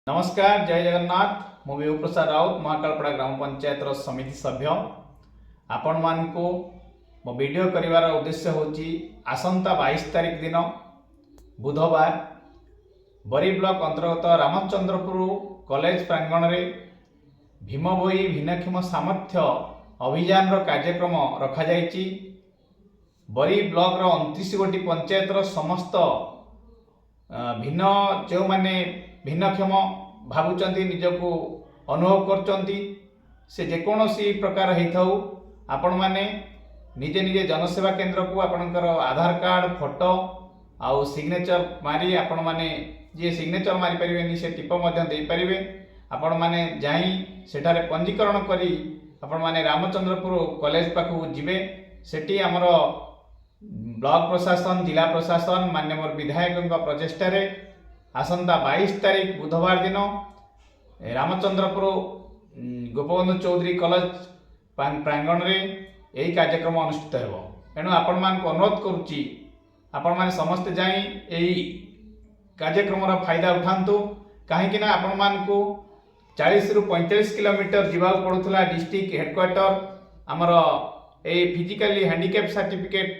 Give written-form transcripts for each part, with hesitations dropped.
ନମସ୍କାର, ଜୟ ଜଗନ୍ନାଥ। ମୁଁ ବିଭୁ ପ୍ରସାଦ ରାଉତ, ମହାକାଳପଡ଼ା ଗ୍ରାମ ପଞ୍ଚାୟତର ସମିତି ସଭ୍ୟ। ଆପଣମାନଙ୍କୁ ମୋ ଭିଡ଼ିଓ କରିବାର ଉଦ୍ଦେଶ୍ୟ ହେଉଛି, ଆସନ୍ତା 22 ତାରିଖ ଦିନ ବୁଧବାର ବରୀ ବ୍ଲକ ଅନ୍ତର୍ଗତ ରାମଚନ୍ଦ୍ରପୁର କଲେଜ ପ୍ରାଙ୍ଗଣରେ ଭୀମଭୋଇ ଭିନ୍ନକ୍ଷମ ସାମର୍ଥ୍ୟ ଅଭିଯାନର କାର୍ଯ୍ୟକ୍ରମ ରଖାଯାଇଛି। ବରୀ ବ୍ଲକର 29 ଗୋଟି ପଞ୍ଚାୟତର ସମସ୍ତ ଯେଉଁମାନେ ଭିନ୍ନକ୍ଷମ ଭାବୁଛନ୍ତି, ନିଜକୁ ଅନୁଭବ କରୁଛନ୍ତି, ସେ ଯେକୌଣସି ପ୍ରକାର ହେଇଥାଉ, ଆପଣମାନେ ନିଜେ ନିଜେ ଜନସେବା କେନ୍ଦ୍ରକୁ ଆପଣଙ୍କର ଆଧାର କାର୍ଡ଼, ଫଟୋ ଆଉ ସିଗ୍ନେଚର ମାରି, ଆପଣମାନେ ଯିଏ ସିଗ୍ନେଚର ମାରିପାରିବେନି, ସେ ଟିପ ମଧ୍ୟ ଦେଇପାରିବେ। ଆପଣମାନେ ଯାଇ ସେଠାରେ ପଞ୍ଜୀକରଣ କରି ଆପଣମାନେ ରାମଚନ୍ଦ୍ରପୁର କଲେଜ ପାଖକୁ ଯିବେ। ସେଠି ଆମର ବ୍ଲକ ପ୍ରଶାସନ, ଜିଲ୍ଲା ପ୍ରଶାସନ, ମାନ୍ୟବର ବିଧାୟକଙ୍କ ପ୍ରଚେଷ୍ଟାରେ ଆସନ୍ତା 22 ତାରିଖ ବୁଧବାର ଦିନ ରାମଚନ୍ଦ୍ରପୁର ଗୋପବନ୍ଧୁ ଚୌଧୁରୀ କଲେଜ ପ୍ରାଙ୍ଗଣରେ ଏହି କାର୍ଯ୍ୟକ୍ରମ ଅନୁଷ୍ଠିତ ହେବ। ଏଣୁ ଆପଣମାନଙ୍କୁ ଅନୁରୋଧ କରୁଛି, ଆପଣମାନେ ସମସ୍ତେ ଯାଇ ଏହି କାର୍ଯ୍ୟକ୍ରମର ଫାଇଦା ଉଠାନ୍ତୁ। କାହିଁକି ନା ଆପଣମାନଙ୍କୁ 40ରୁ 45 କିଲୋମିଟର ଯିବାକୁ ପଡ଼ୁଥିଲା ଡିଷ୍ଟ୍ରିକ୍ଟ ହେଡ଼କ୍ୱାର୍ଟର, ଆମର ଏଇ ଫିଜିକାଲି ହ୍ୟାଣ୍ଡିକ୍ୟାପ୍ ସାର୍ଟିଫିକେଟ୍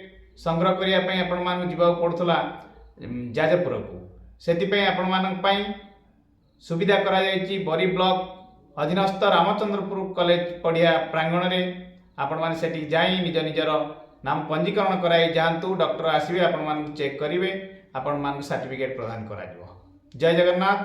ସଂଗ୍ରହ କରିବା ପାଇଁ ଆପଣମାନଙ୍କୁ ଯିବାକୁ ପଡ଼ୁଥିଲା ଯାଜପୁରକୁ। ସେଥିପାଇଁ ଆପଣମାନଙ୍କ ପାଇଁ ସୁବିଧା କରାଯାଇଛି। ବରୀ ବ୍ଲକ ଅଧୀନସ୍ଥ ରାମଚନ୍ଦ୍ରପୁର କଲେଜ ପଡ଼ିଆ ପ୍ରାଙ୍ଗଣରେ ଆପଣମାନେ ସେଠିକି ଯାଇ ନିଜ ନିଜର ନାମ ପଞ୍ଜୀକରଣ କରାଇ ଯାଆନ୍ତୁ। ଡକ୍ଟର ଆସିବେ, ଆପଣମାନଙ୍କୁ ଚେକ୍ କରିବେ, ଆପଣମାନଙ୍କୁ ସାର୍ଟିଫିକେଟ୍ ପ୍ରଦାନ କରାଯିବ। ଜୟ ଜଗନ୍ନାଥ।